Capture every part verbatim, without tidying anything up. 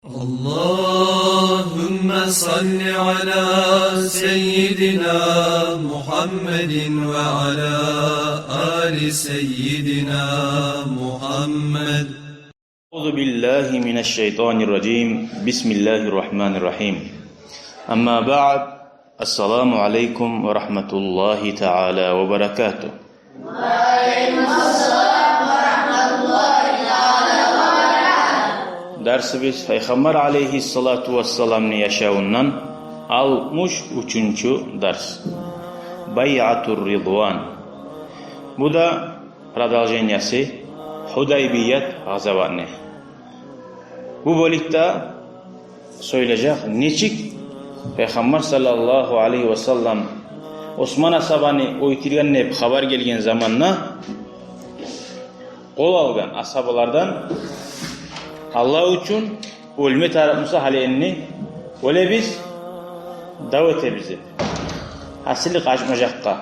اللهم صل على سيدنا محمد وعلى آل سيدنا محمد. أعوذ بالله من الشيطان الرجيم. بسم الله الرحمن الرحيم. أما بعد، السلام عليكم ورحمة الله تعالى وبركاته. وعليكم السلام ورحمة الله تعالى وبركاته. Дарсыбыз Пайхаммар алейгьиссалату вассаламны яшавундан алтмыш уьчюнчю дарс. Байъатур Ридван. Бу да продолжениясы Худайбият гъазаватны. Бу бёлюкде сёйлежек, нечик Пайхаммар саллаллагьу алайгьи васаллам Осман асгьабаны оьлтюрген деп хабар гелген заманда къол алгъан асгьабалардан: «Аллагь учун оьлме тарыкъ буса, гьали энни оьлебиз, дав этебиз», — деп. Гьасили къачмажакъгъа.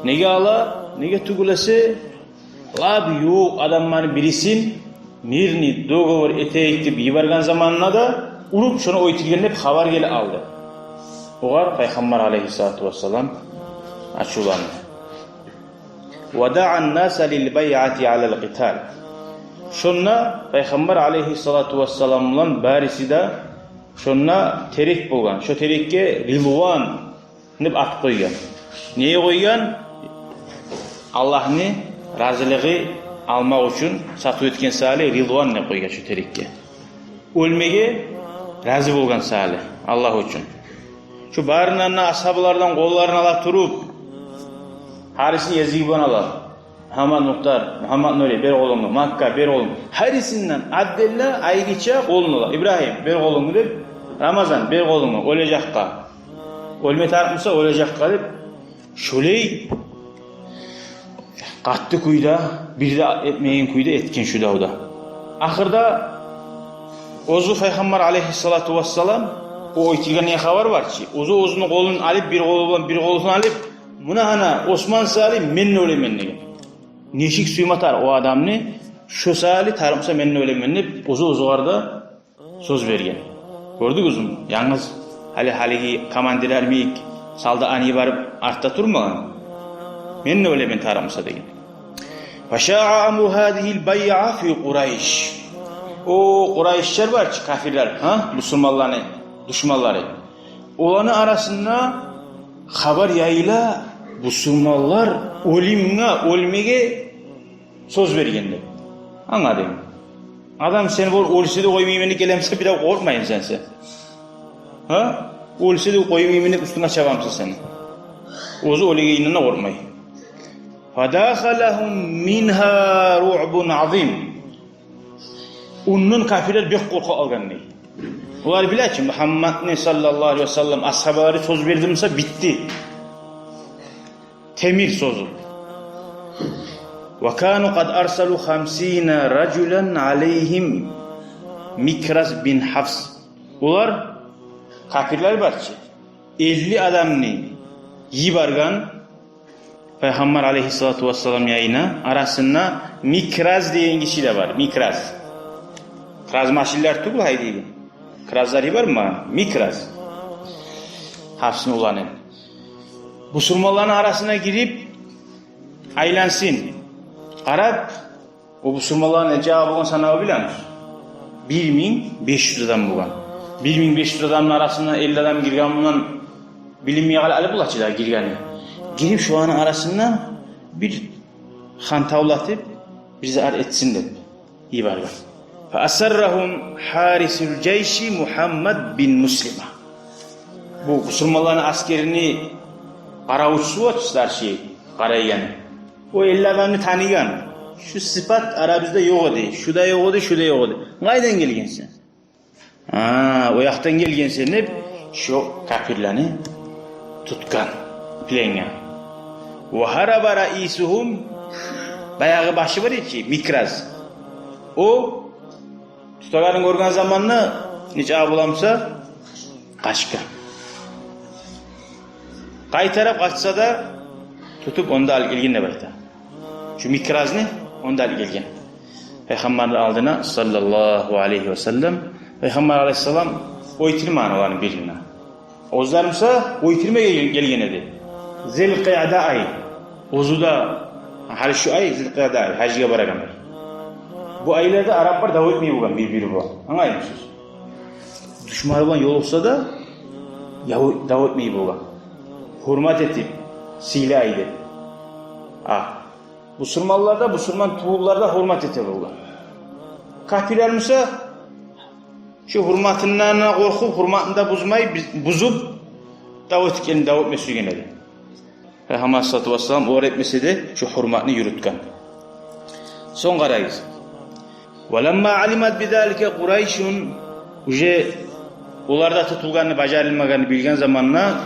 Неге ала? Неге тюгюл эсе, лап ювукъ адамланы бирисин мирный договор этейик деп йиберген заманында да, уруп шону оьлтюрген деп хабар геле алды. Огъар Пайхаммар алейгьиссалату вассалам ачувланды. «Ва даъан-наса лил-байъати алал-къитал». Шонда Пайхаммар алейгьиссалату вассалам булан бариси де шонда терек болгъан. Шо терекге Ридван деп ат къойгъан. Неге къойгъан? Аллагьны разилигин алмакъ учун сатыв этген саялы Ридван деп къойгъан шо терекге. Оьлмеге рази болгъан саялы Аллагь учун. Шо барындан да асгьабалардан къолларын ала туруп, гьарисин языгъы булан ала. Мугьаммад Мухтар, Мугьаммад Нури, бер къолунгну. Макка, бер къолунгну. Гьарисинден отдельно, айрыча къолун ала. Ибрагьим, бер къолунгну деп. Рамазан, бер къолунгну. Оьлежекге. Оьлме тарыкъ буса, оьлежекге деп. Шолай къатты кюйде, бир де этмейген кюйде этген шу давда. Ахырда оьзю Пайхаммар алейгьиссалату вассалам, о оьлтюргенге хабар бар чы, оьзю оьзюню къолун алып, бир къолу булан, бир къолун алып, «Муна гьана Осман саялы мен де оьлемен», — деген. Нечик сюйме тарыкъ о адамны, шо саялы тарыкъ буса мен де оьлемен деп, оьзю оьзюгер де сёз берген. Гёрдюгюзмю? Янгыз гьали, гьалиги командирлер йимик солдатны йиберип артда турмагъан. «Мен де оьлемен тарыкъ буса», — деген. «Фашаъа амру гьазигьил байъа фи Къурайш». О къурайшлар бар чы, капирлер, гьа? Бусурманланы душманлары. Оланы арасында хабар яйыла, бусурманлар оьлюмге, оьлмеге сёз берген деп. Англадынг? Адам сен бир оьлсе де къоймайман деп гелемсе, бирев къоркъмаймы сенсен? Гьа? Оьлсе де къоймайман деп уьстюнге чабамыса сен? Оьзю оьлегенинден де къоркъмай. «Фадахаллагьум мингьа руъбун азим». Ондан капирлер бек къоркъа алгъан дей. Олар биле чи, Мугьаммадны саллаллагьу алайгьи васаллам асгьабалары сёз берди буса, битди. Темир сёзю. «Ва кану къад арсалу хамсина ражулан алайгьим Микраз бин Гьафс». Олар, капирлер бар чы, элли адамны йиберген Пайхаммар алейгьиссалату вассалам янына, арасында Микраз деген гиши де бар. Микраз. Кразмашинлер тюгюл, гьайдайгъан. Кразлар йиберме, Микраз. Гьафсны уланы. Бусурманланы арасына гирип айлансын. Къарап, о бусурманланы нече болгъан санавун билемисиз? Бир минг беш юз адам болгъан. Бир минг беш юз адамны арасына элли адам гирген булан билинмей къала, гьали булачы да гиргени. Гирип, шоланы арасында бир хантавлатып, бир зат этсин деп йиберген. «Фа асаррагьум гьарисул жайши Мугьаммад бин Муслима». Бу бусурманланы аскерини къаравулчусу бар чы, старший, къарайгъаны. О элли адамны таныгъан. Шу сыпат арабызда ёкъ эди, шу да ёкъ эди, шу да ёкъ эди. Къайдан гелгенсен? «Гьа, о якъдан гелгенсен», — деп, шо капирлени тутгъан пленге. «Ва гьараба раисугьум», баягъы башы бар эди чи, Микраз. О тутагъанын гёрген заманда, нечакъы боламыса, къачгъан. Къайтарып къачса да, тутуп онда алып гелген деп айта. Шу Микразны онда алып гелген Пайхаммарны алдына, саллаллагьу алайгьи васаллам. Пайхаммар алайгьиссалам оьлтюрмеген оланы бирин де. Оьзлери буса оьлтюрмеге гел-, гелген эди. Зилкъиъда ай. Оьзю де, гьали шу ай, зилкъиъда ай, гьажгъа барагъан ай. Бу айларда араплар дав этмей болгъан бир-бири булан. Англаймысыз? Душманы булан ёлукъса да, яв-, дав этмей болгъан. Гьюрмат этип, сыйлай деп. А бусурманлар да, бусурман тувуллар да гьюрмат эте болгъан. Капирлер буса, шу гьюрматындан къоркъуп, гьюрматын да бузмай, биз-, бузуп, дав этип, дав этме сюйген эди. Пайхаммар саллаллагьу алайгьи вассаллам олар этмесе де, шу гьюрматны юрютген. Сонг къарайгъыз. Ва ламма алимат бизалика Къурайшун, уже оларда тутулгъаны, бажарылмагъаны билген заманда,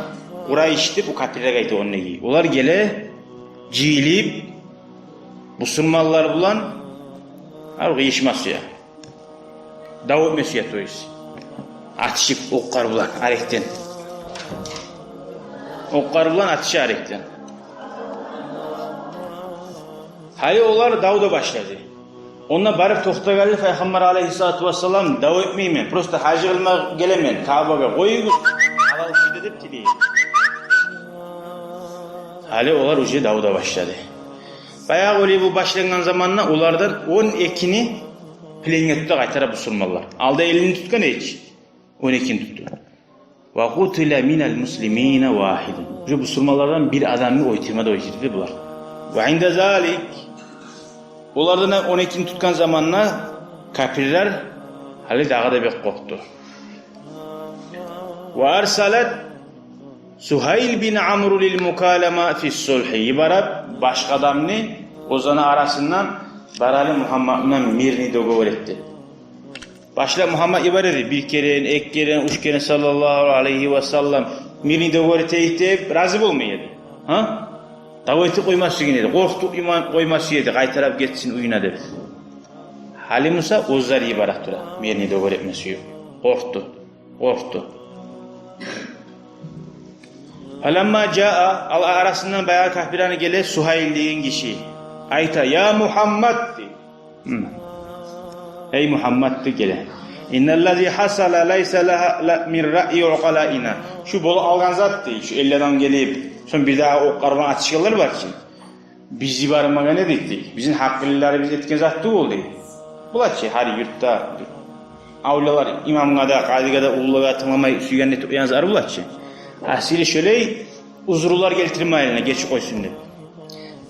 Къурайш деп, о капирлеге айта ондагъы, олар геле, жыйылып, бусурманлар булан, гьар къыйышма сюе. Дав этме сюе, то есть. Атышып окълар булан арекден. Окълар булан атыша арекден. Гьали олар дав да башлады. Онда барып токътагъанлы Пайхаммар алайгьиссалату вассалам: «Дав этмеймен, просто гьаж къылма гелемен Каабагъа, къоюгъуз, гьалал кюйде», — деп тилей. Гьали олар уже дав да башлады. Баягъы олай бу башлангъан заманда олардан он экини пленге тута къайтара бусурманлар. Алда эллини тутгъан эди, он экини тутду. Ва къутила минал муслимина вагьидун. Уже бусурманлардан бир адамны оьлтюрме де оьлтюрдю булар. Ва инда залик, олардан он экини тутгъан заманда капирлер гьали дагъы да бек къоркъду. Ва арсалат Сугьайл бин Амру лил мукалама фис сулгьи. Йиберип башгъа адамны оьзлени арасындан: «Баралы, Мугьаммад булан мирный договор эт», — деп. Башлап Мугьаммад йибере эди, бир керен, эки керен, уьч керен, саллаллагьу алайгьи вассаллам, мирный договор этейик деп, рази болмай эди. Гьа? Дав этип къойма сюйген эди, къоркъутуп къойма сюе эди, къайтарып гетсин уьюне деп. Гьали буса оьзлери йибере тура, мирный договор этме сююп. Къоркъутду, къоркъутду. Фаламма жаа, ал арасындан баягъы капирлени геле Сугьайл деген гиши. Айта: «Я Мугьаммад», — дей. Гьм. «Эй Мугьаммад», — дей геле. «Инналлази гьасала лайса лагьа ла мин раъи укъалаина». Шу болуп къалгъан зат, — дей, — шу элли адам гелип, сонг бир дагъы окълар булан атышгъанлар бар чы. Биз йибермеген эдик, — дей. — Бизин гьакъыллыларыбыз этген зат тюгюл, — дей. — Бола чы, гьар юртда авлиялар имамгъа да, къадигъа да, уллулагъа тынгламай сюйген этип къоягъан зат бола чы. Асили шолай узрулар гелтирмейли, гечип къойсун деп.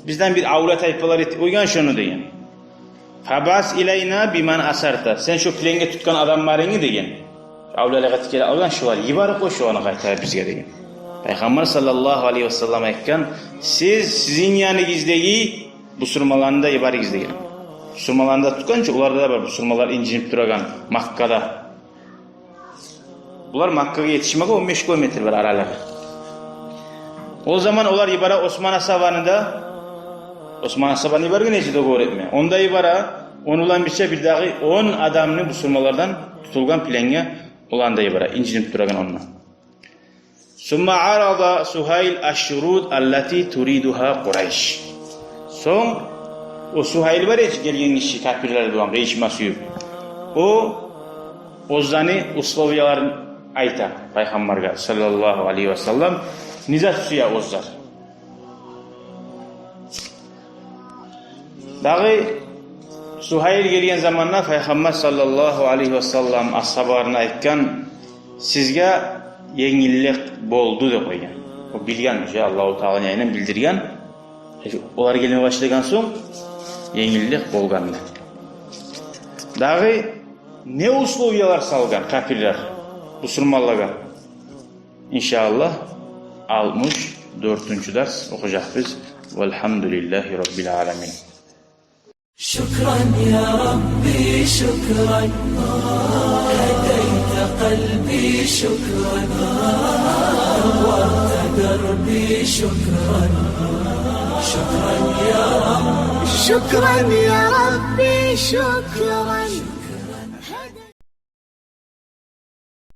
Бизден бир авлия тайпалар этип къойгъан шону, — деген. — Фабас илайна биман асарта. Сен шо пленге тутгъан адамларынгны, — деген, — авлиялыкъ этип геле алгъан, шоланы йиберип къой, шоланы къайтарып бизге», — деген. Пайхаммар саллаллагьу алайгьи вассаллам айтгъан: «Сиз сизин яныгъыздагъы бусурманланы да йиберигиз», — деген. Бусурманланы да тутгъан чы, оларда да бар бусурманлар инжинип турагъан Маккада. Булар Маккагъа етишмеге он беш километр бар аралыгъы. О заман олар йибере Осман асгьабаны да, Осман асгьабаны йиберген эди договор этме. Онда йибере, ону булан бирче бир дагъы он адамны бусурманлардан тутулгъан пленге, оланы да йибере, инжинип турагъан онда. Сумма арада Сугьайл аш-шурут аллати туридугьа Къурайш. Сонг о Сугьайл бар эди, гелген гиши, капирлер булан къыйышма сююп, о оьзлени условияларын айта Пайхаммаргъа саллаллагьу алайгьи вассаллам, не зат сюе оьзлер. Дагъы Сугьайл гелген заманда Пайхаммар саллаллагьу алайгьи вассаллам асгьабаларына айтгъан: «Сизге енгиллик болду», — деп къойгъан. О билген уже, Аллагьу Тааланы янындан билдирген. Олар гелме башлагъан сонг, енгиллик болгъанды. Дагъы не условиялар салгъан капирлер бусурманлагъа? Иншааллагь, алтмыш дёртюнчю дарс охужакъбыз. Валгьамдулиллагьи раббил аламин. شكرا يا ربي، شكرا. هديت قلبي، شكرا. نورت دربي، شكرا. شكرا يا رب، شكرا يا ربي، شكرا.